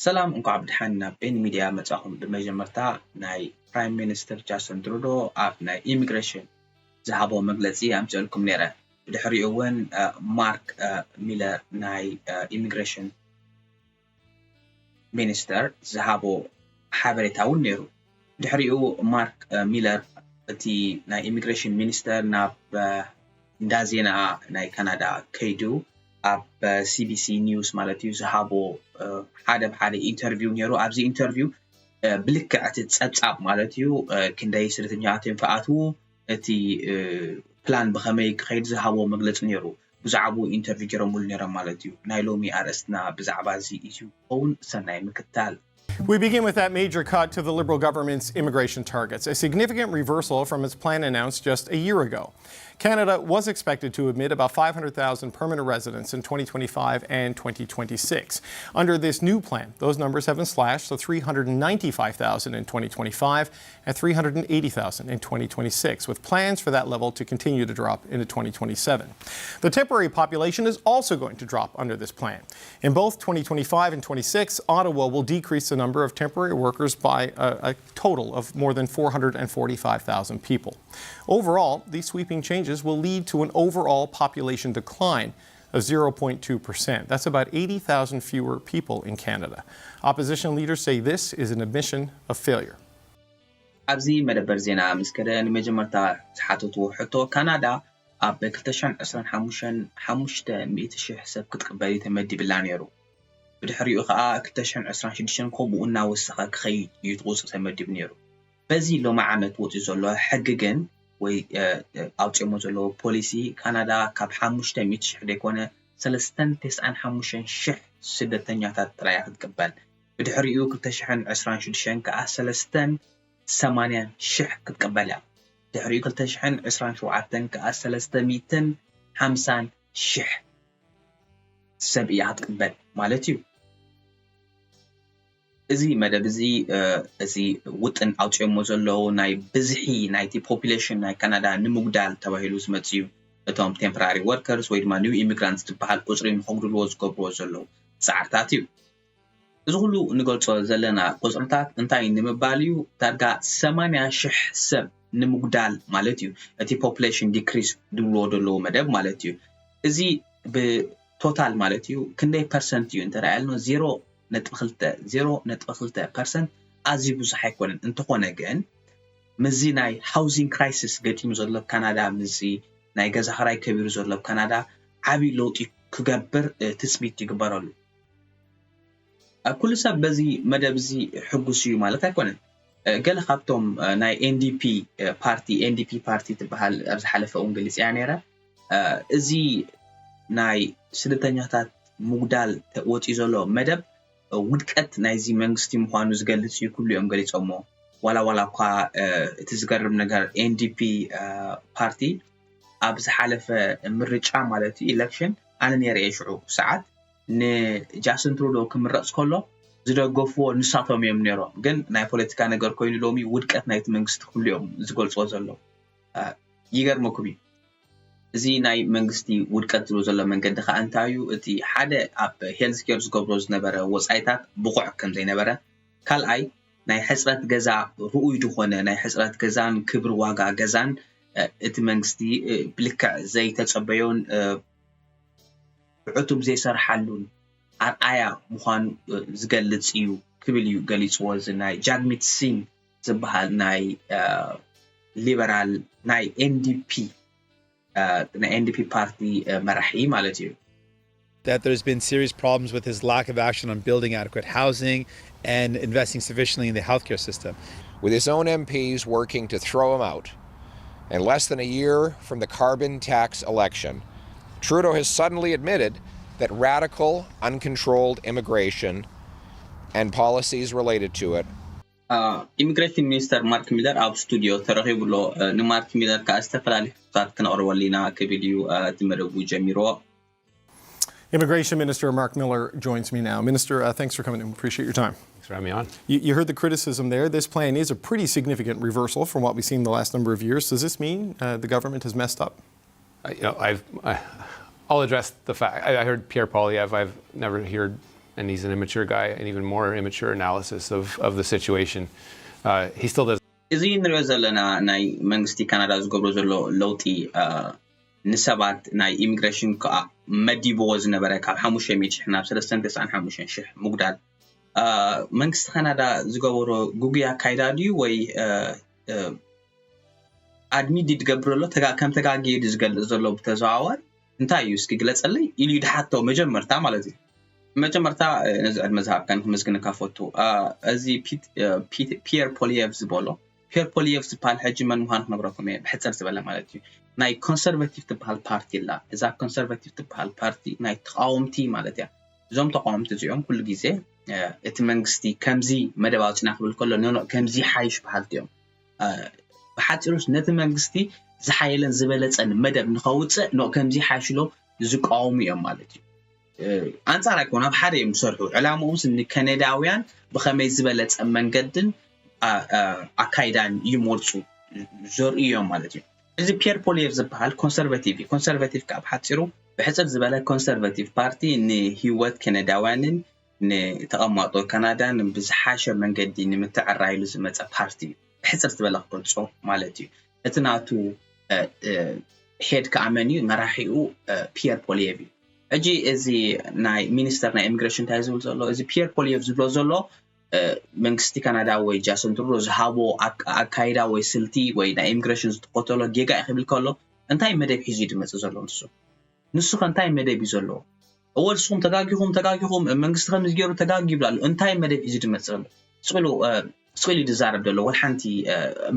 ሰላም፣ እንኳዕ ብድሓን ናብ ቤን ሚድያ መጻኹም። ብመጀመርታ ናይ ፕራይም ሚኒስትር ጃስትን ትሩዶ ኣብ ናይ ኢሚግሬሽን ዝሃቦ መግለጺ ኣምጽኦልኩም ነይረ። ብድሕሪኡ እውን ማርክ ሚለር ናይ ኢሚግሬሽን ሚኒስተር ዝሃቦ ሓበሬታ እውን ነይሩ። ድሕሪኡ ማርክ ሚለር እቲ ናይ ኢሚግሬሽን ሚኒስተር ናብ እንዳ ዜና ናይ ካናዳ ከይዱ ኣብ ሲቢሲ ኒውስ ማለት እዩ ዝሃቦ ሓደ ሓደ ኢንተርቪው ነይሩ። ኣብዚ ኢንተርቪው ብልክዕ እቲ ጸብጻብ ማለት እዩ ክንደይ ስደተኛታት እዮም ክኣትዉ፣ እቲ ፕላን ብኸመይ ክኸይድ ዝሃቦ መግለጺ ነይሩ። ብዛዕባኡ ኢንተርቪው ገይሮምሉ ነይሮም ማለት እዩ። ናይ ሎሚ ኣርእስትና ብዛዕባ እዚ እዩ ክኸውን። ሰናይ ምክትታል። We begin with that major cut to the Liberal government's immigration targets, a significant reversal from its plan announced just a year ago. Canada was expected to admit about five hundred thousand permanent residents in twenty twenty-five and twenty twenty-six. Under this new plan, those numbers have been slashed to three hundred ninety-five thousand in twenty twenty-five and three hundred eighty thousand in twenty twenty-six, with plans for that level to continue to drop into twenty twenty-seven. The temporary population is also going to drop under this plan. In both twenty twenty-five and twenty-six, Ottawa will decrease the number of temporary workers by a, a total of more than four hundred and forty-five thousand people. Overall, these sweeping changes will lead to an overall population decline of zero point two percent. That's about eighty thousand fewer people in Canada. Opposition leaders say this is an admission of failure. ኣብዚ መደበር ዜና ምስ ከደ ንመጀመርታ ዝሓተትዎ ሕቶ፣ ካናዳ ኣብ ክልተ ሽሕን ዕስራን ሓሙሽተን ሓሙሽተ ሚእቲ ሽሕ ሰብ ክትቅበል እዩ ተመዲብላ ነይሩ። ብድሕሪኡ ከኣ ክልተ ሽሕን ዕስራን ሽዱሽተን ከምኡ እናወሰኸ ክኸይድ እዩ እቲ ቁጽሪ ተመዲቡ ነይሩ። በዚ ሎሚ ዓመት ወጺኡ ዘሎ ሕጊ ግን ወይ ኣውጺኦሞ ዘለዉ ፖሊሲ፣ ካናዳ ካብ ሓሙሽተ ሚእቲ ሽሕ ዘይኮነ ሰለስተን ተስዓን ሓሙሽተን ሽሕ ስደተኛታት ጥራይ እያ ክትቅበል። ብድሕሪኡ ክልተ ሽሕን ዕስራን ሽዱሽተን ከኣ ሰለስተን ሰማንያን ሽሕ ክትቅበል እያ። ድሕሪኡ ክልተ ሽሕን ዕስራን ሸውዓተን ከኣ ሰለስተ ሚእትን ሓምሳን ሽሕ ሰብ እያ ክትቅበል ማለት እዩ። እዚ መደብ እዚ እዚ ውጥን ኣውጺኦሞ ዘለዉ ናይ ብዝሒ ናይቲ ፖፑሌሽን ናይ ካናዳ ንምጉዳል ተባሂሉ ዝመጽእ እዩ። እቶም ቴምፖራሪ ወርከርስ ወይ ድማ ኒው ኢሚግራንትስ ዝበሃል ቁጽሪ ንኸጉድልዎ ዝገብርዎ ዘለዉ ጻዕርታት እዩ። እዚ ኩሉ ንገልጾ ዘለና ቁጽርታት እንታይ ንምባል እዩ? ዳርጋ ሰማንያ ሽሕ ሰብ ንምጉዳል ማለት እዩ። እቲ ፖፑሌሽን ዲክሪስ ዝብልዎ ዘለዉ መደብ ማለት እዩ። እዚ ብቶታል ማለት እዩ ክንደይ ፐርሰንት እዩ እንተረኣያልና፣ ዜሮ ነጥቢ ክልተ ዜሮ ነጥቢ ክልተ ፐርሰንት ኣዝዩ ብዙሕ ኣይኮነን። እንተኾነ ግን ምስዚ ናይ ሃውሲንግ ክራይሲስ ገጢሙ ዘሎ ካናዳ፣ ምስዚ ናይ ገዛ ክራይ ከቢሩ ዘሎ ካናዳ ዓብዪ ለውጢ ክገብር ትፅቢት ይግበረሉ። ኩሉ ሰብ በዚ መደብ እዚ ሕጉስ እዩ ማለት ኣይኮነን። ገለ ካብቶም ናይ ኤንዲፒ ፓርቲ፣ ኤንዲፒ ፓርቲ ትበሃል ኣብ ዝሓለፈ እውን ገሊፀያ ነይረ። እዚ ናይ ስደተኛታት ምጉዳል ወፂኡ ዘሎ መደብ ውድቀት ናይዚ መንግስቲ ምዃኑ ዝገልፅ እዩ ክብሉ እዮም ገሊፆሞ። ዋላ ዋላ እኳ እቲ ዝገርም ነገር ኤንዲፒ ፓርቲ ኣብ ዝሓለፈ ምርጫ ማለት እዩ ኢለክሽን ኣነ ነይረ እየ ሽዑ ሰዓት ንጃስትን ትሩዶ ክምረፅ ከሎ ዝደገፍዎ ንሳቶም እዮም ነይሮም። ግን ናይ ፖለቲካ ነገር ኮይኑ ሎሚ ውድቀት ናይቲ መንግስቲ ክብሉ እዮም ዝገልፅዎ ዘለዉ። ይገርመኩም እዩ። እዚ ናይ መንግስቲ ውድቀት ዝብሎ ዘሎ መንገዲ ከዓ እንታይ እዩ? እቲ ሓደ ኣብ ሄልዝ ኬር ዝገብሮ ዝነበረ ወፃኢታት ብቑዕ ከም ዘይነበረ፣ ካልኣይ ናይ ሕፅረት ገዛ ርኡይ ዝኾነ ናይ ሕፅረት ገዛን ክብሪ ዋጋ ገዛን እቲ መንግስቲ ብልክዕ ዘይተፀበዮን ብዕቱብ ዘይሰርሓሉን ኣርኣያ ምዃኑ ዝገልፅ እዩ ክብል እዩ ገሊፅዎ። እዚ ናይ ጃግሚት ሲንግ ዝበሃል ናይ ሊበራል ናይ ኤንዲፒ ናይ ኤንዲፒ ፓርቲ መራሒ ማለት እዩ። That there's been serious problems with his lack of action on building adequate housing and investing sufficiently in the healthcare system. With his own M Ps working to throw him out, and less than a year from the carbon tax election, Trudeau has suddenly admitted that radical, uncontrolled immigration and policies related to it ኢሚግሬሽን ሚኒስተር ማርክ ሚለር ኣብ ስቱዲዮ ተረኺቡ ኣሎ። ንማርክ ሚለር ከዓ ዝተፈላለዩ ሕቶታት ክነቕርበሉ ኢና ክብል እዩ እቲ መደቡ ጀሚርዎ። Immigration Minister Mark Miller joins me now. Minister, uh, thanks for coming in. Appreciate your time. Thanks for having me on. You, you heard the criticism there. This plan is a pretty significant reversal from what we've seen the last number of years. Does this mean uh, the government has messed up? I, you know, I've, I, I'll address the fact. I, I heard Pierre Poilievre. I've never heard And he's an immature guy, and even more immature analysis of, of the situation. Uh, he still does. እዚ ንሪኦ ዘለና ናይ መንግስቲ ካናዳ ዝገብሮ ዘሎ ለውጢ ንሰባት ናይ ኢሚግሬሽን ከዓ መዲብዎ ዝነበረ ካብ ሓሙሽተ ሚእቲ ሽሕ ናብ ሰለስተ ሚእቲ ተስዓን ሓሙሽተን ሽሕ ምጉዳል መንግስቲ ካናዳ ዝገበሮ ግጉይ ኣካይዳ ድዩ ወይ ኣድሚት ድዩ ዝገብር ዘሎ ከም ተጋግየ ድዩ ዝገልፅ ዘሎ ብተዘዋወር እንታይ እዩ እስኪ ግለፀለይ ኢሉ እዩ ድሓቶ መጀመርታ ማለት እዩ። መጀመርታ ነዚ ዕድመ ዝሃብካን ክምስግንካ ፈቱ። እዚ ፒየር ፖሊየቭ ዝበሎ ፒየር ፖሊየቭ ዝበሃል ሕጂ መን ምዃኑ ክነግረኩም እየ ብሕፅር ዝበለ ማለት እዩ። ናይ ኮንሰርቫቲቭ ትበሃል ፓርቲ ኣላ። እዛ ኮንሰርቫቲቭ ትበሃል ፓርቲ ናይ ተቃወምቲ ማለት እያ። እዞም ተቃወምቲ እዚኦም ኩሉ ግዜ እቲ መንግስቲ ከምዚ መደብ ኣውፅና ክብል ከሎ ኖኖ ከምዚ ሓይሽ በሃልቲ እዮም። ብሓፂሩስ ነቲ መንግስቲ ዝሓየለን ዝበለፀን መደብ ንኸውፅእ ኖ ከምዚ ሓይሽ ኢሎም ዝቃወሙ እዮም ማለት እዩ። ኣንፃር ኣይኮን ኣብ ሓደ እዮም ዝሰርሑ። ዕላምኡስ ንከነዳውያን ብኸመይ ዝበለፀ መንገድን ኣካይዳን ይመርፁ ዘርእዩ እዮም ማለት እዩ። እዚ ፒየር ፖሊየቭ ዝበሃል ኮንሰርቫቲቭ እዩ። ኮንሰርቫቲቭ ከዓ ብሓፂሩ ብሕፅር ዝበለ ኮንሰርቫቲቭ ፓርቲ ንሂወት ከነዳውያንን ንተቐማጦ ካናዳን ብዝሓሸ መንገዲ ንምትዕራይሉ ዝመፀ ፓርቲ እዩ። ብሕፅር ዝበለ ክገልፆ ማለት እዩ። እቲ ናቱ ሄድ ከዓ መን እዩ? መራሒኡ ፒየር ፖሊየቭ እዩ። ሕጂ እዚ ናይ ሚኒስተር ናይ ኢሚግሬሽን እንታይ ዝብል ዘሎ እዚ ፒየር ፖሊየቭ ዝብሎ ዘሎ መንግስቲ ካናዳ ወይ ጃስን ትሩዶ ዝሃቦ ኣካይዳ ወይ ስልቲ ወይ ናይ ኢሚግሬሽን ዝተኸተሎ ጌጋ እዩ ክብል ከሎ እንታይ መደብ ሒዙ ድመፅእ ዘሎ ንሱ ንሱ ከ እንታይ መደብ እዩ ዘለዎ? እወ ንስኹም ተጋጊኹም ተጋጊኹም መንግስቲ ከምዚ ገይሩ ተጋጊ ይብላ ኣሎ እንታይ መደብ ሒዙ ድመፅእ ዘሎ? ስቕ ኢሉ ድዛረብ ዘሎ ወላ ሓንቲ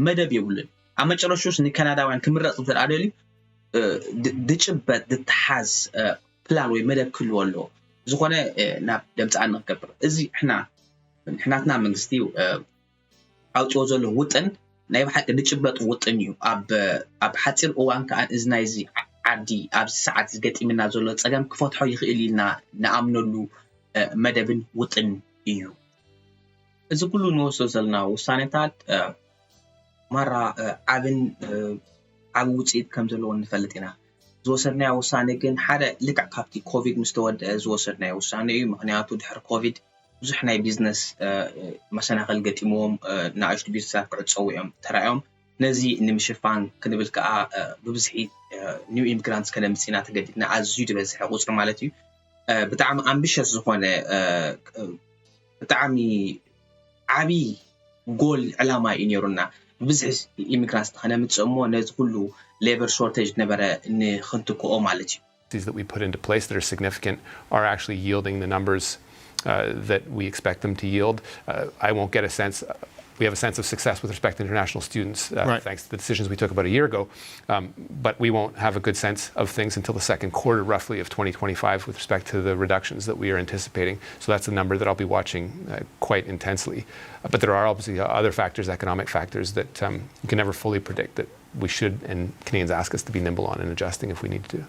መደብ የብሉን። ኣብ መጨረሽቱስ ንካናዳውያን ክምረፅ እንተ ደኣ ደልዩ ድጭበጥ ድተሓዝ ፕላን ወይ መደብ ክህልዎ ኣለዎ። ዝኾነ ናብ ደምፃኣኒ ክገብር እዚ ሕና ናትና መንግስቲ ኣውፅኦ ዘሎ ውጥን ናይ ብሓቂ ድጭበጥ ውጥን እዩ። ኣብ ሓፂር እዋን ከዓ እዚ ናይዚ ዓዲ ኣብዚ ሰዓት ዝገጢምና ዘሎ ፀገም ክፈትሖ ይኽእል ኢልና ንኣምነሉ መደብን ውጥን እዩ። እዚ ኩሉ ንወስዶ ዘለና ውሳኔታት ማራ ዓብን ዓብ ውፅኢት ከም ዘለዎ ንፈልጥ ኢና። ዝወሰድናዮ ውሳኔ ግን ሓደ ልክዕ ካብቲ ኮቪድ ምስ ተወደአ ዝወሰድናዮ ውሳኔ እዩ። ምክንያቱ ድሕሪ ኮቪድ ብዙሕ ናይ ቢዝነስ መሰናኸል ገጢምዎም ንኣሽቱ ቢዝነሳት ክዕፀዉ እዮም ተራእዮም። ነዚ ንምሽፋን ክንብል ከዓ ብብዝሒ ኒው ኢሚግራንትስ ከነምፅእ ኢና ተገዲድና። ኣዝዩ ዝበዝሐ ቁፅሪ ማለት እዩ። ብጣዕሚ ኣምቢሸስ ዝኾነ ብጣዕሚ ዓብይ ጎል ዕላማ እዩ ነይሩና። ብብዝሒ ኢሚግራንትስ ከነምፅእ እሞ ነዚ ኩሉ ሌበር ሾርቴጅ ነበረ ንክንትክኦ ማለት እዩ። That we put into place that are significant are actually yielding the numbers uh, that we expect them to yield. Uh, I won't get a sense. We have a sense of success with respect to international students, uh, Right. thanks to the decisions we took about a year ago. Um, but we won't have a good sense of things until the second quarter, roughly, of twenty twenty-five with respect to the reductions that we are anticipating. So that's a number that I'll be watching uh, quite intensely. Uh, but there are obviously other factors, economic factors, that um, you can never fully predict that we should, and Canadians ask us to be nimble on and adjusting if we need to.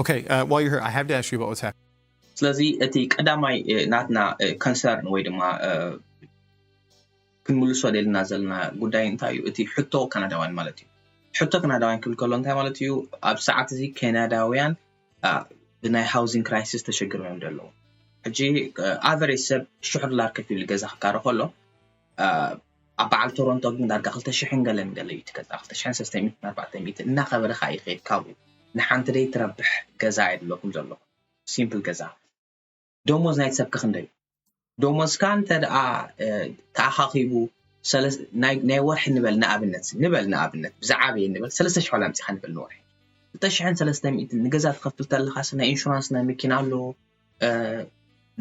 Okay, uh, while you're here, I have to ask you about what's happening. ስለዚ እቲ ቀዳማይ እ፣ ናትና ኮንሰርን ወይ ድማ እ፣ ክንምልሶ ደልና ዘለና ጉዳይ እንታይ እዩ? እቲ ሕቶ ካናዳውያን ማለት እዩ። ሕቶ ካናዳውያን ክብል ከሎ እንታይ ማለት እዩ? ኣብ ሰዓት እዚ ካናዳውያን እ፣ ብናይ ሃውሲንግ ክራይሲስ ተሸግሮም እዮም ዘለዉ። ሕጂ ኣቨሬጅ ሰብ ሽሕ ዶላር ከፊሉ ገዛ ክካረ ከሎ እ፣ ኣብ በዓል ቶሮንቶ ግን ዳርጋ ክልተ ሽሕን ገለን ገለ እዩ እቲ ገዛ ክልተ ሽሕን ሰለስተ ሚእትን ኣርባዕተ ሚእትን እናኸበረ ከዓ ይኸይድ ካብኡ ንሓንቲ ደይ ትረብሕ ገዛ የድለኩም ዘለኹም ሲምፕል ገዛ ደሞዝ ናይ ሰብ ከክንደይ ደሞዝካ እንተ ደኣ ተኣኻኺቡ ናይ ወርሒ ንበል ንኣብነት ንበል ንኣብነት ብዝዓበየ ንበል ሰለስተ ሽሕ ዋላ ኣምፂኻ ንበል ንወርሒ ክልተ ሽሕን ሰለስተ ሚእትን ንገዛ ትኸፍል ተለኻስ ናይ ኢንሹራንስ ናይ መኪና ኣለዎ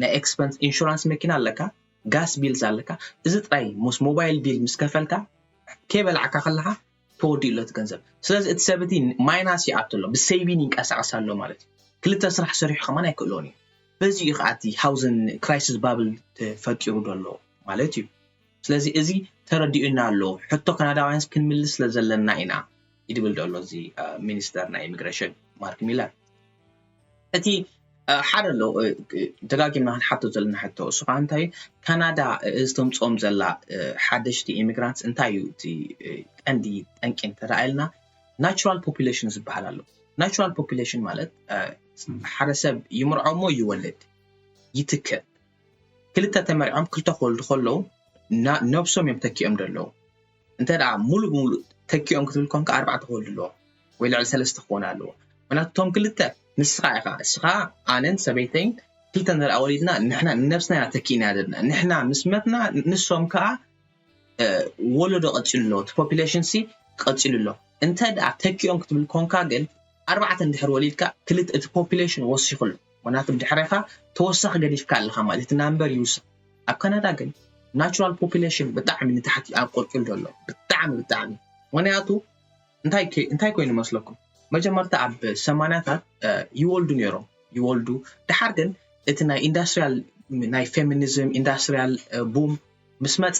ናይ ኤክስፐንስ ኢንሹራንስ መኪና ኣለካ ጋስ ቢልስ ኣለካ እዚ ጥራይ ምስ ሞባይል ቢል ምስ ከፈልካ ከይበላዕካ ከለካ ተወዲኡ ኣሎ እቲ ገንዘብ ስለዚ እቲ ሰብ እቲ ማይናስ ይኣቱ ኣሎ ብሰይቪን ይንቀሳቀስ ኣሎ ማለት እዩ ክልተ ስራሕ ሰሪሑ ከማን ኣይክእሎን እዩ በዚ እዩ ከዓ እቲ ሃውዝን ክራይሲስ ባብል ተፈጢሩ ዘሎ ማለት እዩ ስለዚ እዚ ተረዲኡና ኣሎ ሕቶ ካናዳውያን ክንምልስ ስለ ዘለና ኢና ይድብል ዘሎ እዚ ሚኒስተር ናይ ኢሚግሬሽን ማርክ ሚለር እቲ ሓደ ኣሎ ደጋጊምና ክንሓቶ ዘለና ሕቶ እሱ ከዓ እንታይ ካናዳ እዚ ተምፅኦም ዘላ ሓደሽቲ ኢሚግራንትስ እንታይ እዩ እቲ ቀንዲ ጠንቂ እንተረኣየልና ናቹራል ፖፑሌሽን ዝበሃል ኣሎ ናቹራል ፖፑሌሽን ማለት ሓደ ሰብ ይምርዖ እሞ ይወልድ ይትክእ ክልተ ተመርዖም ክልተ ክወልዱ ከለዉ ነብሶም እዮም ተኪኦም ዘለዉ። እንተ ደኣ ሙሉእ ብሙሉእ ተኪኦም ክትብል ኮንካ ኣርባዕተ ክወልዱ ኣለዎ ወይ ልዕሊ ሰለስተ ክኾኑ ኣለዎ። ምክንያቱ እቶም ክልተ ንስኻ ኢኻ፣ እስኻ ኣነን ሰበይተይን ክልተ እንተ ደኣ ወሊድና ንሕና ንነብስና ኢና ተኪእና ዘለና። ንሕና ምስ መትና ንሶም ከኣ ወለዶ ቀጺሉ ኣሎ፣ እቲ ፖፑሌሽን ሲ ቀጺሉ ኣሎ። እንተ ደኣ ተኪኦም ክትብል ኮንካ ግን ኣርባዕተ እንድሕር ወሊድካ ክልተ እቲ ፖፑሌሽን ወሲኹ ኣሎ። ምክንያቱ ድሕሬኻ ተወሳኺ ገዲፍካ ኣለኻ ማለት እቲ ናምበር ይውስኽ። ኣብ ካናዳ ግን ናቹራል ፖፑሌሽን ብጣዕሚ ንታሕቲ ኣብ ቆልቁል ዘሎ ብጣዕሚ ብጣዕሚ ምክንያቱ እንታይ እንታይ ኮይኑ መስለኩም? መጀመርታ ኣብ ሰማንያታት ይወልዱ ነይሮም ይወልዱ። ድሓር ግን እቲ ናይ ኢንዳስትሪያል ናይ ፌሚኒዝም ኢንዳስትሪያል ቡም ምስ መፀ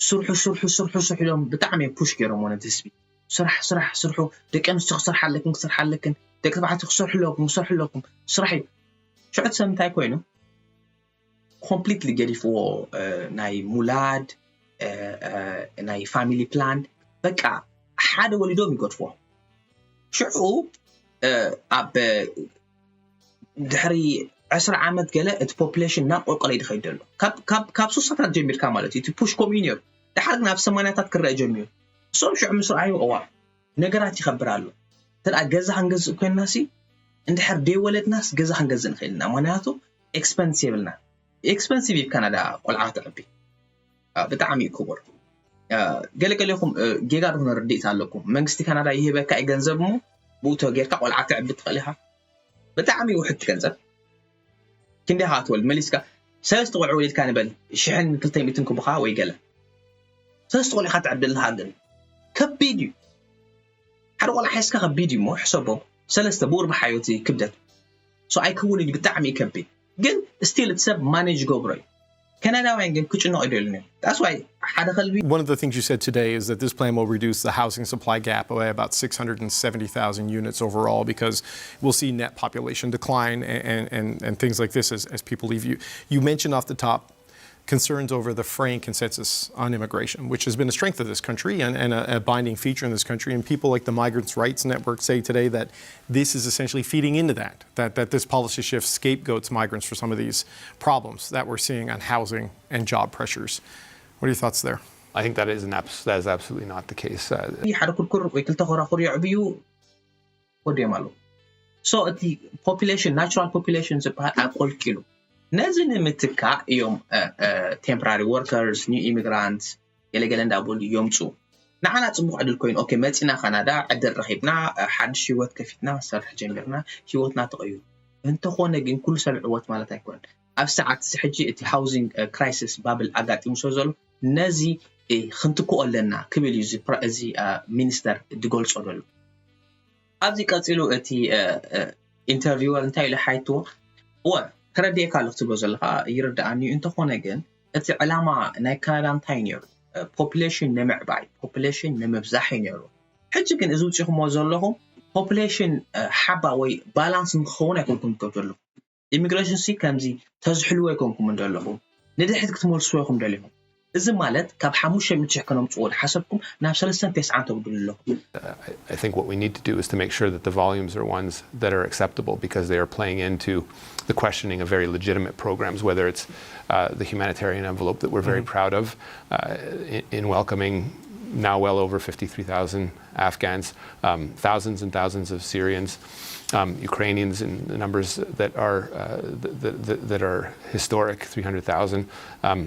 ስርሑ ስርሑ ስርሑ ስርሑ ኢሎም ብጣዕሚ እዮም ፑሽ ገይሮም ነቲ ህዝቢ። ስራሕ ስራሕ ስርሑ፣ ደቂ ኣንስትዮ ክሰርሓ ኣለክን ክሰርሓ ኣለክን፣ ደቂ ተባዕትዮ ክሰርሑ ኣለኩም ክሰርሑ ኣለኩም፣ ስራሕ እዩ። ሽዑ እቲ ሰብ እንታይ ኮይኑ ኮምፕሊትሊ ገዲፍዎ። ናይ ሙላድ ናይ ፋሚሊ ፕላን በቃ ሓደ ወሊዶም ይገድፍዎ። ሽዑ ኣብ ድሕሪ ዕስራ ዓመት ገለ እቲ ፖፕሌሽን ናብ ቆልቆለይ ድኸይድ ዘሎ ካብ ሱሳታት ጀሚርካ ማለት እዩ። እቲ ፑሽ ከምኡ እዩ ነይሩ። ድሓር ግን ኣብ ሰማንያታት ክረአ ጀሚሩ። እሶም ሽዑ ምስ ረኣዩ እዋ ነገራት ይኸብር ኣሎ። እንተ ገዛ ክንገዝእ ኮይንና ሲ እንድሕር ደይወለድናስ ገዛ ክንገዝእ ንኽእል ኢና። ምክንያቱ ኤክስፐንሲቭ ኢልና ኤክስፐንሲቭ እዩ ካናዳ ቆልዓ ተዕቢ ብጣዕሚ እዩ ክቡር። ገለገሌኹም ጌጋ ዝኾነ ርድኢት ኣለኩም። መንግስቲ ካናዳ ይህበካ እዩ ገንዘብ እሞ ብኡ ጌርካ ቆልዓ ተዕቢ ትኽእል ኢኻ። ብጣዕሚ ውሕድ ገንዘብ ክንደይ ኢኻ ትወልድ መሊስካ ሰለስተ ቆልዑ ወሊድካ ንበል ሽሕን ክልተ ሚእትን ክቡኻ ወይ ገለ ሰለስተ ቆልዑ ኢኻ ተዕቢ ኣለኻ ግን ከቢድ እዩ። ሓደ ቆልዓ ሒዝካ ከቢድ እዩ እሞ ሕሰቦ ሰለስተ ብኡ ርብሓ እዩ እቲ ክብደት። So ኣይከውንን እዩ ብጣዕሚ እዩ ከቢድ ግን ስቲል እቲ ሰብ ማኔጅ ይገብሮ እዩ። ካናዳውያን ግን ክጭነቑ ይደልዩ እዮም። That's why ሓደ ከልቢ One of the things you said today is that this plan will reduce the housing supply gap by about six hundred seventy thousand units overall because we'll see net population decline and, and, and things like this as, as people leave. You, you mentioned off the top concerns over the fraying consensus on immigration, which has been a strength of this country and, and a, a binding feature in this country. And people like the Migrants' Rights Network say today that this is essentially feeding into that, that, that this policy shift scapegoats migrants for some of these problems that we're seeing on housing and job pressures. What are your thoughts there? I think that is an abs- that is absolutely not the case. Uh, ሓደ ኩርኩር ወይ ክልተ ኮራኩር የዕብዩ ወዲኦም ኣለዉ። So እቲ ፖፑሌሽን ናቹራል ፖፑሌሽን ዝበሃል ኣቆልቂሉ ነዚ ንምትካእ እዮም temporary workers፣ new immigrants ገለገለ እንዳበሉ የምፅኡ። ንዓና ፅቡቕ ዕድል ኮይኑ okay መፂና ካናዳ ዕድል ረኺብና ሓድሽ ህይወት ከፊትና ሰርሕ ጀሚርና ህይወትና ተቐይሩ። እንተኾነ ግን ኩሉ ሰብ ዕወት ማለት ኣይኮነን። ኣብ ሰዓት እዚ ሕጂ እቲ ሃውዚንግ ክራይሲስ ባብል ኣጋጢሙ ስለ ዘሎ ነዚ ክንትክኦ ኣለና ክብል እዩ እዚ ሚኒስተር ዝገልጾ ዘሎ። ኣብዚ ቀጺሉ እቲ ኢንተርቪወር እንታይ ኢሉ ሓይትዎ እወ ተረዲኤካ ኣሎ ክትብሎ ዘለኻ ይርድኣኒ እዩ። እንተኾነ ግን እቲ ዕላማ ናይ ካናዳ እንታይ ነይሩ? ፖፕሌሽን ንምዕባይ ፖፕሌሽን ንምብዛሕ እዩ ነይሩ። ሕጂ ግን እዚ ውፂኹሞ ዘለኹም ፖፕሌሽን ሓባ ወይ ባላንስ ንክኸውን ኣይኮንኩም ትገብሩ ዘለኹም። ኢሚግሬሽን ሲ ከምዚ ተዝሕልዎ ኣይኮንኩም እንደለኹ ንድሕሪት ክትመልስዎ ኢኹም ደሊኹም። እዚ ማለት ካብ ሓሙሽተ ሚእቲ ሽሕ ከነምፅዎ ዝሓሰብኩም ናብ ሰለስተን ተስዓን ተጉድሉ ኣለኹም። I think what we need to do is to make sure that the volumes are ones that are acceptable because they are playing into the questioning of very legitimate programs, whether it's uh, the humanitarian envelope that we're very proud of uh, in, in welcoming now well over fifty-three thousand Afghans, um, thousands and thousands of Syrians, um, Ukrainians in the numbers that are uh, th- th- that are historic, three hundred thousand. Um,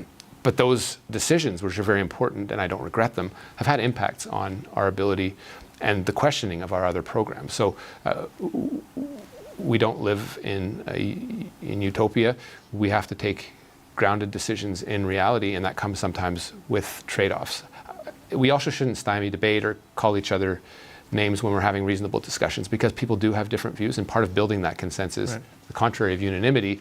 but those decisions, which are very important, and I don't regret them, have had impacts on our ability and the questioning of our other programs. So uh, we don't live in a, in utopia. We have to take grounded decisions in reality, and that comes sometimes with trade-offs. We also shouldn't stymie debate or call each other names when we're having reasonable discussions, because people do have different views, and part of building that consensus, right. The contrary of unanimity.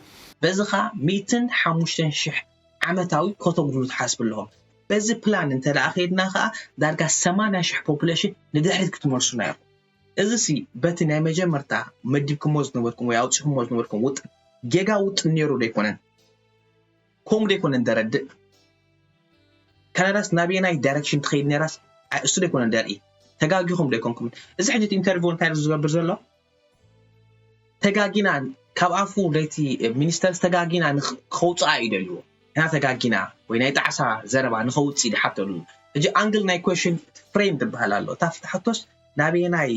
በዚ ኸዓ ሚእትን ሓሙሽተን ሽሕ ዓመታዊ ከተጉድሉ ትሓስቡ ኣለኹም። በዚ ፕላን እንተ ደኣ ከይድና ኸዓ ዳርጋ ሰማንያ ሽሕ ፖፑሌሽን ንድሕሪት ክትመልሱና ኢኹም። እዚ ሲ በቲ ናይ መጀመርታ መዲብኩሞ ዝነበርኩም ወይ ኣውፂኹሞ ዝነበርኩም ውጥን ጌጋ ውጥን ነይሩ ዶ ኣይኮነን? ከምኡ ዶ ኣይኮነን ደረድእ? ካናዳስ ናበየናይ ዳይረክሽን ትኸይድ ነይራስ እሱ ዶ ኣይኮነን ደርኢ? ተጋጊኹም ዶ ኣይኮንኩምን? እዚ ሕጂ ኢንተርቪው እንታይ ዝገብር ዘሎ? ተጋጊና ካብ ኣፉ ናይቲ ሚኒስተርስ ተጋጊና ከውፅኣ እዩ ደልዎ። ኢና ተጋጊና ወይ ናይ ጣዕሳ ዘረባ ንኸውፅእ ድሓተሉ። ሕጂ ኣንግል ናይ question frame ትበሃል ኣሎ። እታ ፍትሓቶስ ናበየናይ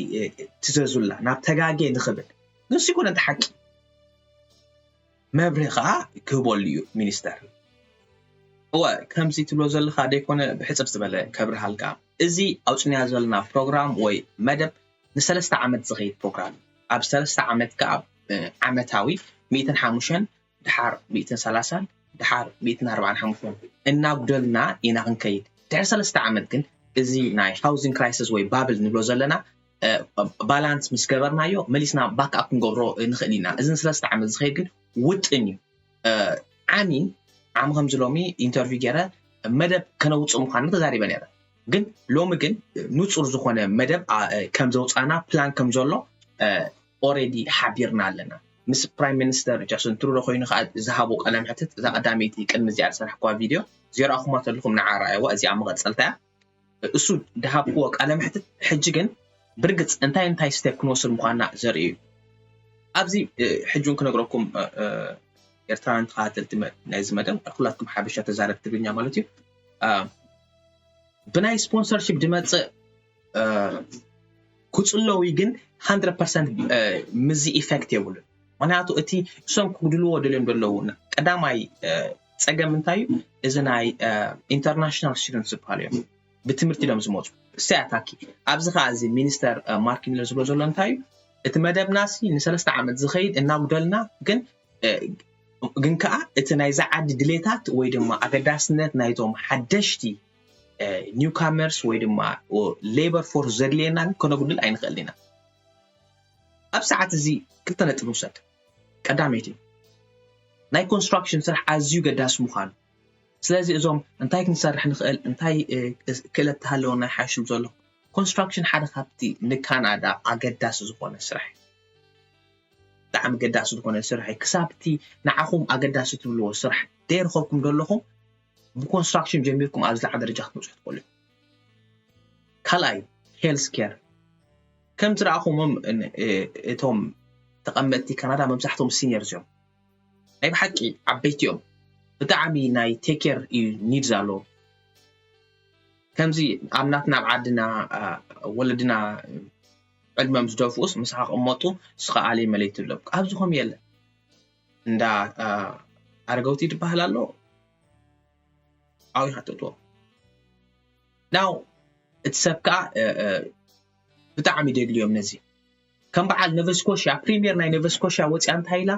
ትዘዙላ ናብ ተጋጌ ንኽብል። ግን ሲኮነ እቲ ሓቂ መብርህ ከዓ ክህበሉ እዩ ሚኒስተር። እወ ከምዚ ትብሎ ዘለካ ደይኮነ ብሕፅር ዝበለ ከብርሃልካ። እዚ ኣውፅንያ ዘለና ፕሮግራም ወይ መደብ ንሰለስተ ዓመት ዝኸይድ ፕሮግራም እዩ። ኣብ ሰለስተ ዓመት ከዓ ዓመታዊ ሚእትን ሓሙሽተን ድሓር ሚእትን ሰላሳን ድሓር ሚእትን ኣርባዓን ሓሙሽተን እናጉደልና ኢና ክንከይድ። ድሕሪ ሰለስተ ዓመት ግን እዚ ናይ housing crisis ወይ ባብል ንብሎ ዘለና ባላንስ ምስ ገበርናዮ መሊስና ባክኣፕ ክንገብሮ ንኽእል ኢና። እዚ ንሰለስተ ዓመት ዝኸይድ ግን ውጥን እዩ። ዓሚ ዓሚ ከምዚ ሎሚ ኢንተርቪው ገይረ መደብ ከነውፅእ ምዃኑ ተዛሪበ ነይረ። ግን ሎሚ ግን ንፁር ዝኾነ መደብ ከም ዘውፃና ፕላን ከም ዘሎ ኦሬዲ ሓቢርና ኣለና። ምስ ፕራይም ሚኒስተር ጃስትን ትሩዶ ኮይኑ ከዓ ዝሃቦ ቃለ መሕትት እዛ ቀዳመይቲ ቅድሚ እዚኣ ዝሰራሕኩዋ ቪድዮ ዜሮ ኣኹማ ተለኹም ንዓ ረኣይዋ። እዚኣ መቐፀልታ እያ። እሱ ድሃብክዎ ቃለ መሕትት ሕጂ ግን ብርግፅ እንታይ እንታይ ስቴፕ ክንወስድ ምዃንና ዘርኢ እዩ። ኣብዚ ሕጂ እውን ክነግረኩም ኤርትራውያን ተኸታተልቲ ናይዚ መደብ ኩላትኩም ሓበሻ ተዛረብ ትግርኛ ማለት እዩ። ብናይ ስፖንሰርሺፕ ድመፅእ ክፅለዊ ግን ሃንድረድ ፐርሰንት ምዚ ኢፌክት የብሉን። ምክንያቱ እቲ እሶም ክጉድልዎ ደልዮም ዘለዉ ቀዳማይ ፀገም እንታይ እዩ? እዚ ናይ ኢንተርናሽናል ስቱደንት ዝበሃሉ እዮም። ብትምህርቲ ኢሎም ዝመፁ። እሰይ ኣታኪ ኣብዚ ከዓ እዚ ሚኒስተር ማርክ ሚለር ዝብሎ ዘሎ እንታይ እዩ? እቲ መደብና ሲ ንሰለስተ ዓመት ዝኸይድ እናጉደልና ግን ግን ከዓ እቲ ናይዛ ዓዲ ድሌታት ወይ ድማ ኣገዳስነት ናይቶም ሓደሽቲ ኒውካመርስ ወይ ድማ ሌበር ፎርስ ዘድልየና ከነጉድል ኣይንኽእል ኢና። ኣብ ሰዓት እዚ ክልተ ነጥብ ንውሰድ። ቀዳመይቲ ናይ ኮንስትራክሽን ስራሕ ኣዝዩ ገዳሲ ምዃኑ። ስለዚ እዞም እንታይ ክንሰርሕ ንኽእል እንታይ ክእለት ተሃለወና ይሓሽም ዘሎ ኮንስትራክሽን ሓደ ካብቲ ንካናዳ ኣገዳሲ ዝኾነ ስራሕ እዩ። ብጣዕሚ ገዳሲ ዝኾነ ስራሕ እዩ። ክሳብ እቲ ንዓኹም ኣገዳሲ ትብልዎ ስራሕ ደይረኸብኩም ዘለኹም ብኮንስትራክሽን ጀሚርኩም ኣብ ዝለዓለ ደረጃ ክትበፅሑ ትኽእሉ። ካልኣይ ሄልስ ኬር ከም ዝረኣኹሞም እቶም ተቐመጥቲ ካናዳ መብዛሕቶም ሲኒየርስ እዮም። ናይ ብሓቂ ዓበይቲ እዮም። ብጣዕሚ ናይ ቴኬር እዩ ኒድ ዘሎ። ከምዚ ኣብ ናትና ኣብ ዓድና ወለድና ዕድመም ዝደፍኡስ ምሳኻ ክቕመጡ ንስኻ ኣለይ መለይ ትብሎም ኣብዚ ከም የለ እንዳ ኣረገውቲ ትበሃል ኣሎ። ኣብኡ ይሓተትዎ ናው እቲ ሰብ ከዓ ብጣዕሚ ደድልዮም ነዚ ከም በዓል ነቨስኮሽያ ፕሪምየር ናይ ነቨስኮሽያ ወፅያ እንታይ ኢላ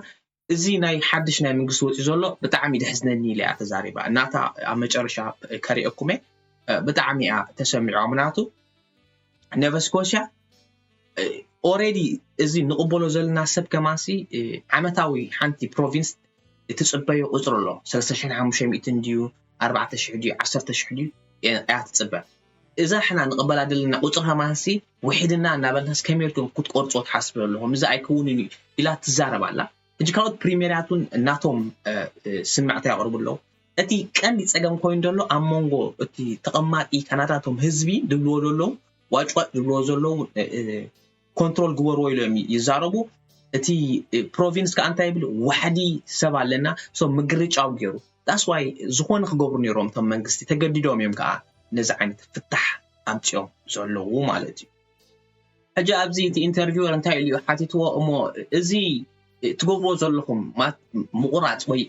እዚ ናይ ሓድሽ ናይ መንግስቲ ወፂኡ ዘሎ ብጣዕሚ ደሕዝነኒ ኢለ እያ ተዛሪባ እናታ ኣብ መጨረሻ ከሪአኩመ ብጣዕሚ እያ ተሰሚዖ ምናቱ ነቨስኮሽያ ኦሬዲ እዚ ንቕበሎ ዘለና ሰብ ከማንሲ ዓመታዊ ሓንቲ ፕሮቪንስ እትፅበዮ ቁፅሪ ኣሎ ሰለስተ ሽሕን ሓሙሽተ ሚእትን ድዩ ኣርባዕተ ሽሕ ድዩ ዓሰርተ ሽሕ ድዩ እያ ትፅበ እዛ ሕና ንቕበላ ዘለና ቁፅሪ ከማንሲ ውሒድና እናበልናስ ከመይ ኢልኩም ክትቆርፅዎ ትሓስቡ ኣለኹም እዚ ኣይከውንን እዩ ኢላ ትዛረብ ኣላ ሕጂ ካልኦት ፕሪሜርያት እውን እናቶም ስምዕታ የቕርቡ ኣለዉ እቲ ቀንዲ ፀገም ኮይኑ ዘሎ ኣብ መንጎ እቲ ተቐማጢ ካናዳቶም ህዝቢ ዝብልዎ ዘለዉ ዋጭዋጭ ዝብልዎ ዘለዉ ኮንትሮል ግበርዎ ኢሎም ይዛረቡ እቲ ፕሮቪንስ ከዓ እንታይ ይብል ዋሕዲ ሰብ ኣለና ሶ ምግርጫው ገይሩ that's why ዝኾነ ክገብሩ ነይሮም እቶም መንግስቲ ተገዲዶም እዮም ከዓ ነዚ ዓይነት ፍታሕ ኣምፅኦም ዘለዉ ማለት እዩ ሕጂ ኣብዚ እቲ ኢንተርቪወር እንታይ ኢሉ ሓቲትዎ እሞ እዚ ትገብርዎ ዘለኹም ምቁራፅ ወይ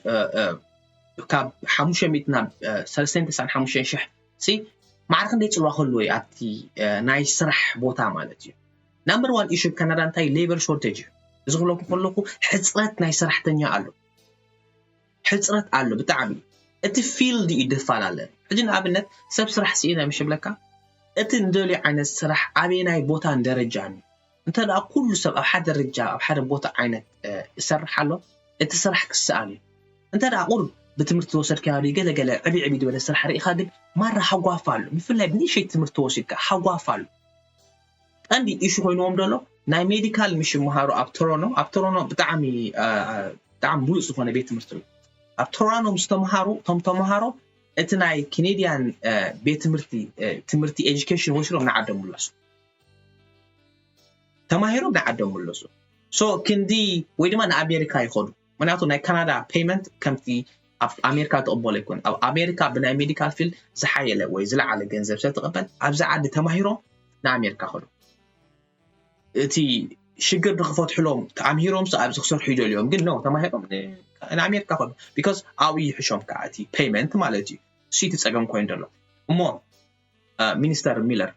ካብ ሓሙሽተ ሚእቲ ናብ ሰለስተ ሚእቲ ተስዓን ሓሙሽተን ሽሕ ሲ ማዕረ ክንደይ ፅልዋ ከልዎ እዩ ኣብቲ ናይ ስራሕ ቦታ ማለት እዩ ናምበር ዋን ኢሹ ካናዳ እንታይ ሌበር ሾርቴጅ እዩ እዚ ክብለኩ ከለኩ ሕፅረት ናይ ሰራሕተኛ ኣሎ ሕፅረት ኣሎ ብጣዕሚ እቲ ፊልድ እዩ ድፈላለ ሕጂ ንኣብነት ሰብ ስራሕ ስኢነ ምሽ ብለካ እቲ ንደልዩ ዓይነት ስራሕ ኣበየናይ ቦታን ደረጃን እዩ እንተ ደኣ ኩሉ ሰብ ኣብ ሓደ ደረጃ ኣብ ሓደ ቦታ ዓይነት ይሰርሕ ኣሎ እቲ ስራሕ ክሰኣል እዩ እንተ ደኣ ቁሩብ ብትምህርቲ ዝወሰድካዮ ገለገለ ዕብይ ዕብይ ዝበለ ስራሕ ርኢኻ ግን ማራ ሃጓፍ ኣሎ ብፍላይ ብንእሸይ ትምህርቲ ወሲድካ ሃጓፍ ኣሎ ቀንዲ ኢሹ ኮይንዎም ዘሎ ናይ ሜዲካል ምሽ ይመሃሩ ኣብ ቶሮኖ ኣብ ቶሮኖ ብጣዕሚ ብጣዕሚ ሙሉእ ዝኾነ ቤት ትምህርቲ እዩ ኣብ ቶሮኖ ምስ ተምሃሩ እቶም ተምሃሮ እቲ ናይ ኬኔድያን ቤት ትምህርቲ ትምህርቲ ኤጁኬሽን ወሲዶም ንዓዶም ምለሱ ተማሂሮም ንዓዶም ምለሱ ሶ ክንዲ ወይ ድማ ንኣሜሪካ ይኸዱ ምክንያቱ ናይ ካናዳ ፔመንት ከምቲ ኣብ ኣሜሪካ ትቕበሎ ኣይኮን። ኣብ ኣሜሪካ ብናይ ሜዲካል ፊልድ ዝሓየለ ወይ ዝለዓለ ገንዘብ ሰብ ትቕበል። ኣብዚ ዓዲ ተማሂሮም ንኣሜሪካ ከዱ። እቲ ሽግር ንክፈትሕሎም ተኣምሂሮም ኣብዚ ክሰርሑ ይደልዮም፣ ግን ነው ተማሂሮም ንኣሜሪካ ከዱ። ቢካዝ ኣብኡ ይሕሾም ከዓ እቲ ፔይመንት ማለት እዩ። እሱ እቲ ፀገም ኮይኑ ዘሎ። እሞ ሚኒስተር ሚለር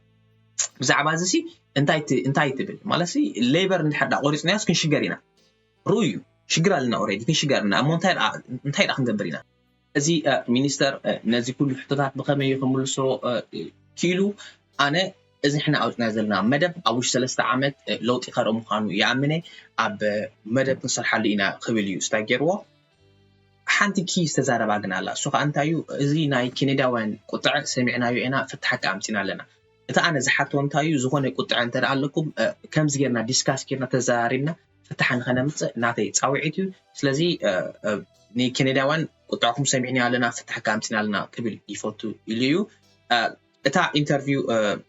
ብዛዕባ እዚ እንታይ እንታይ ትብል ማለት ሌበር እንድሕር ዳ ቆሪፅናዮስ ክንሽገር ኢና። ርኡ እዩ፣ ሽግር ኣለና ኦሬዲ፣ ክንሽገር ኢና። እሞ እንታይ ደኣ ክንገብር ኢና? እዚ ሚኒስተር ነዚ ኩሉ ሕቶታት ብኸመይ እዩ ክምልሶ ክኢሉ? ኣነ እዚ ሕና ኣውፅና ዘለና መደብ ኣብ ውሽጢ ሰለስተ ዓመት ለውጢ ከርኢ ምዃኑ ይኣምነ። ኣብ መደብ ክንሰርሓሉ ኢና ክብል እዩ ስታይ ገይርዎ። ሓንቲ ኪ ዝተዛረባ ግን ኣላ። እሱ ከዓ እንታይ እዩ? እዚ ናይ ኬኔዳውያን ቁጥዐ ሰሚዕናዮ ኢና፣ ፍታሕ ኣምፂና ኣለና። እቲ ኣነ ዝሓቶ እንታይ እዩ? ዝኾነ ቁጥዐ እንተ ደኣ ኣለኩም ከምዚ ጌርና ዲስካስ ጌርና ተዘራሪብና ፍታሕ ንኸነምፅእ ናተይ ፃውዒት እዩ። ስለዚ ንኬኔዳውያን ቁጥዕኹም ሰሚዕና ኣለና፣ ፍታሕ ኣምፂና ኣለና ክብል ይፈቱ ኢሉ እዩ። እታ ኢንተርቪው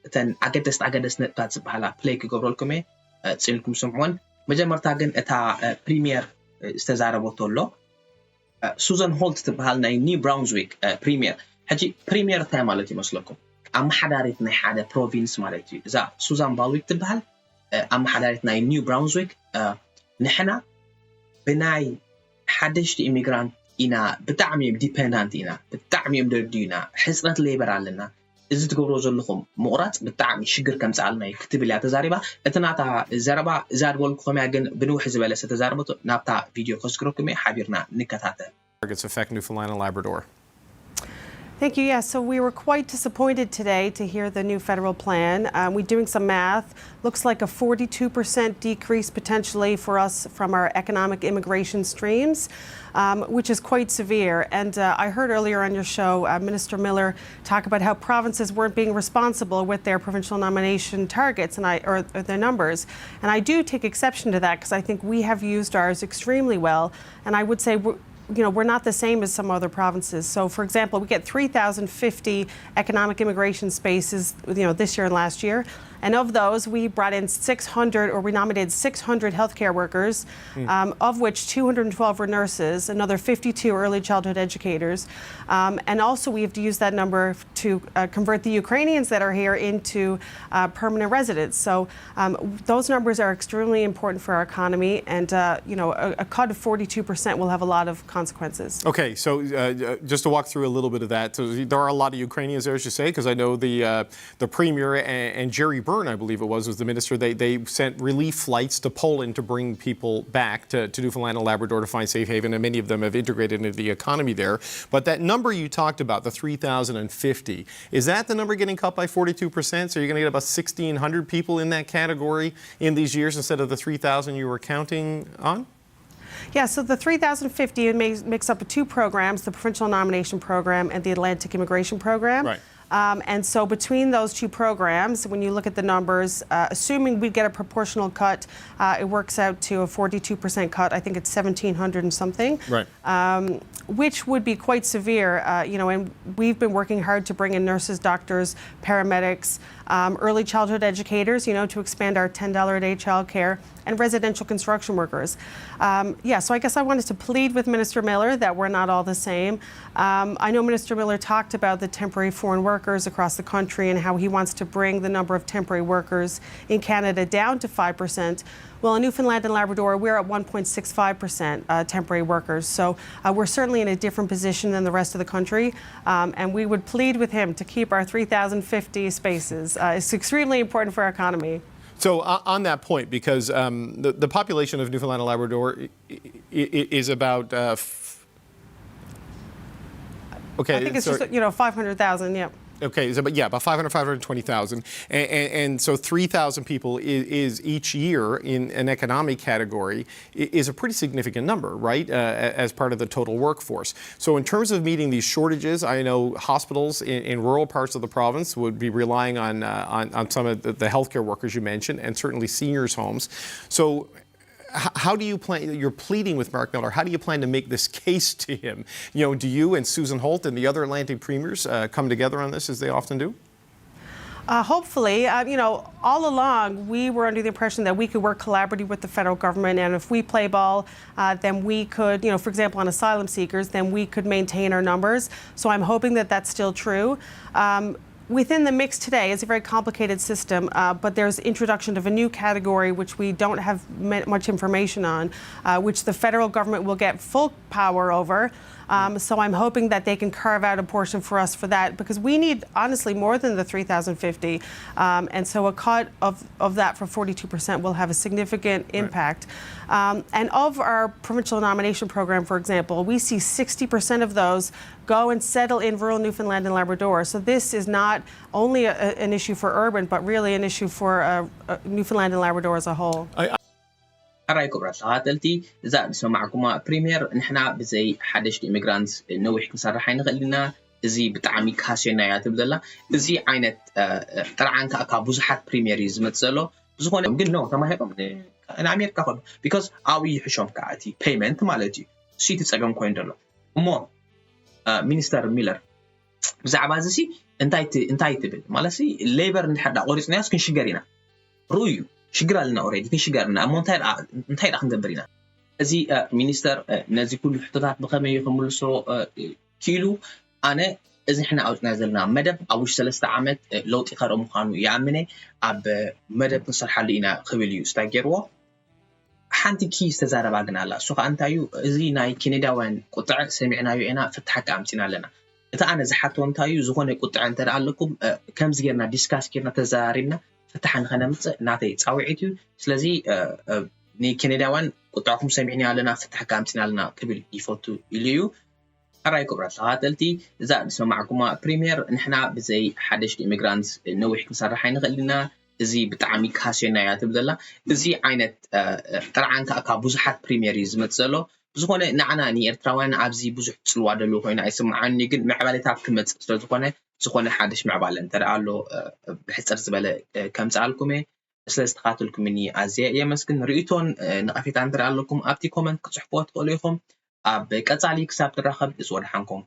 እተን ኣገደስቲ ኣገደስቲ ነጥብታት ዝበሃላ ፕለይ ክገብረልኩም እየ፣ ፅንኩም ስምዕወን። መጀመርታ ግን እታ ፕሪሚየር ዝተዛረበቶ ኣሎ። ሱዘን ሆልት ትበሃል ናይ ኒው ብራውንስዊክ ፕሪሚየር። ሕጂ ፕሪሚየር እንታይ ማለት ይመስለኩም? ኣመሓዳሪት ናይ ሓደ ፕሮቪንስ ማለት እዩ። እዛ ሱዛን ባልዊክ ትበሃል ኣመሓዳሪት ናይ ኒው ብራውንስዊክ፣ ንሕና ብናይ ሓደሽቲ ኢሚግራንት ኢና ብጣዕሚ እዮም ዲፐንዳንት ኢና፣ ብጣዕሚ እዮም ደድዩና፣ ሕፅረት ሌበር ኣለና፣ እዚ ትገብሮ ዘለኹም ምቑራፅ ብጣዕሚ ሽግር ከምፅኣልና እዩ ክትብል እያ ተዛሪባ። እቲ ናታ ዘረባ እዛ ዝበልኩ ከመያ ግን ብንውሕ ዝበለ ዝተዛረበቶ ናብታ ቪድዮ ከስግረኩም እየ፣ ሓቢርና ንከታተል። Targets affect Newfoundland and Labrador. Thank you. Yes, so we were quite disappointed today to hear the new federal plan. Um, we're doing some math. Looks like a forty-two percent decrease potentially for us from our economic immigration streams, um, which is quite severe. And uh, I heard earlier on your show, uh, Minister Miller talk about how provinces weren't being responsible with their provincial nomination targets and I, or, or their numbers. And I do take exception to that because I think we have used ours extremely well. And I would say you know, we're not the same as some other provinces. So, for example, we get three thousand fifty economic immigration spaces, you know, this year and last year. And of those, we brought in six hundred, or we nominated six hundred healthcare workers, mm. um, of which two hundred twelve were nurses, another fifty-two early childhood educators. Um, and also, we have to use that number to uh, convert the Ukrainians that are here into uh, permanent residents. So um, those numbers are extremely important for our economy, and uh, you know, a, a, cut of forty-two percent will have a lot of consequences. Okay, so uh, just to walk through a little bit of that, so there are a lot of Ukrainians there, as you say, because I know the uh, the premier and, and, Gerry Byrne, I believe it was, was the minister. They they sent relief flights to Poland to bring people back to, to Newfoundland and Labrador to find safe haven, and many of them have integrated into the economy there. But that number you talked about, the three thousand and fifty, is that the number getting cut by forty-two percent? So you're going to get about sixteen hundred people in that category in these years instead of the three thousand you were counting on? Yeah, so the three thousand fifty makes up of two programs, the Provincial Nomination Program and the Atlantic Immigration Program. Right. Um, and so between those two programs, when you look at the numbers, uh, assuming we get a proportional cut, uh, it works out to a forty-two percent cut. I think it's seventeen hundred and something. Right. Um, which would be quite severe, uh, you know, and we've been working hard to bring in nurses, doctors, paramedics, um, early childhood educators, you know, to expand our ten dollar a day child care and residential construction workers. Um, yeah, so I guess I wanted to plead with Minister Miller that we're not all the same. Um, I know Minister Miller talked about the temporary foreign workers across the country and how he wants to bring the number of temporary workers in Canada down to five percent. Well, in Newfoundland and Labrador, we're at one point six five percent uh, temporary workers. So uh, we're certainly in a different position than the rest of the country. Um, and we would plead with him to keep our three thousand fifty spaces. Uh, it's extremely important for our economy. So uh, on that point, because um, the, the population of Newfoundland and Labrador is about uh, okay. I think it's sorry. just you know five hundred thousand. Yeah. Okay, so, but yeah, about five hundred, five hundred twenty thousand. And, and, and so three thousand people is, is, each year in an economic category is a pretty significant number, right, uh, as part of the total workforce. So in terms of meeting these shortages, I know hospitals in, in rural parts of the province would be relying on, uh, on, on some of the, the healthcare workers you mentioned, and certainly seniors' homes. So how do you plan, you're pleading with Mark Miller, how do you plan to make this case to him? You know, do you and Susan Holt and the other Atlantic premiers uh, come together on this as they often do? Uh, hopefully, uh, you know, all along we were under the impression that we could work collaboratively with the federal government, and if we play ball, uh, then we could, you know, for example, on asylum seekers, then we could maintain our numbers. So I'm hoping that that's still true. Um, within the mix today, it's a very complicated system, uh, but there's introduction of a new category which we don't have much information on, uh, which the federal government will get full power over. Um, so I'm hoping that they can carve out a portion for us for that, because we need, honestly, more than the three thousand fifty. Um, and so a cut of, of that for forty-two percent will have a significant impact. Um, and of our provincial nomination program, for example, we see sixty percent of those go and settle in rural Newfoundland and Labrador. So this is not only a, an issue for urban, but really an issue for uh, uh, Newfoundland and Labrador as a whole. ሕራይ ክቡራት ተኸታተልቲ፣ እዛ ዝሰማዕኩማ ፕሪምየር ንሕና ብዘይ ሓደሽቲ ኢሚግራንትስ ነዊሕ ክንሰርሕ ኣይንኽእል ኢና፣ እዚ ብጣዕሚ ካስዮና እያ ትብል ዘላ። እዚ ዓይነት ጥርዓን ከዓ ካብ ብዙሓት ፕሪምየር እዩ ዝመፅእ ዘሎ። ብዝኾነ ግን ኖ ተማሂሮም ንኣሜሪካ ከዱ ቢካዝ ኣብኡ ይሕሾም ከዓ እቲ ፔይመንት ማለት እዩ። እሱ እቲ ፀገም ኮይኑ ዘሎ እሞ ሚኒስተር ሚለር ብዛዕባ እዚ እንታይ ትብል ማለት ሌበር እንድሕር ዳ ቆሪፅናዮስ ክንሽገር ኢና። ርኡ እዩ ሽግር ኣለና ኦሬዲ ክንሽገር ኣለና እሞ እንታይ ዳ ክንገብር ኢና? እዚ ሚኒስተር ነዚ ኩሉ ሕቶታት ብኸመይ እዩ ክምልሶ ክኢሉ? ኣነ እዚ ሕና ኣውፅና ዘለና መደብ ኣብ ውሽጢ ሰለስተ ዓመት ለውጢ ከርኢ ምዃኑ ይኣምነ ኣብ መደብ ክንሰርሓሉ ኢና ክብል እዩ ስታይ ገይርዎ። ሓንቲ ኪ ዝተዛረባ ግን ኣላ እሱ ከዓ እንታይ እዩ እዚ ናይ ኬኔዳውያን ቁጥዐ ሰሚዕናዮ ኢና ፍታሕ ከዓ ኣምፂና ኣለና። እቲ ኣነ ዝሓቶ እንታይ እዩ ዝኾነ ቁጥዐ እንተ ኣለኩም ከምዚ ጌርና ዲስካስ ጌርና ተዘራሪብና ፍታሕ ንኸነምፅእ ናተይ ፃውዒት እዩ። ስለዚ ንኬኔዳውያን ቁጥዕኹም ሰሚዕና ኣለና ፍታሕ ከዓ ኣምፂና ኣለና ክብል ይፈቱ ኢሉ እዩ። ሕራይ ክቡራት ተኸታተልቲ፣ እዛ ዝሰማዕኩማ ፕሪምየር ንሕና ብዘይ ሓደሽቲ ኢሚግራንትስ ነዊሕ ክንሰርሕ ኣይንኽእል ኢና። እዚ ብጣዕሚ ካስዮና እያ ትብል ዘላ። እዚ ዓይነት ጥርዓን ከዓ ካብ ብዙሓት ፕሪምየር እዩ ዝመፅእ ዘሎ። ብዝኾነ ንዓና ንኤርትራውያን ኣብዚ ብዙሕ ፅልዋ ደለዎ ኮይኑ ኣይስምዓኒ፣ ግን ምዕባሌታት ክመፅእ ስለዝኾነ ዝኾነ ሓድሽ ምዕባለ እንተ ኣሎ ብሕፅር ዝበለ ከምፅኣልኩም እየ። ስለ ዝተኻተልኩምኒ ኣዝየ የመስግን። ርእይቶን ነቐፌታ እንተ ኣለኩም ኣብቲ ኮመንት ክፅሕፍዎ ትኽእሉ ኢኹም። ኣብ ቀፃሊ ክሳብ ትራኸብ እፅወ ደሓንኩም።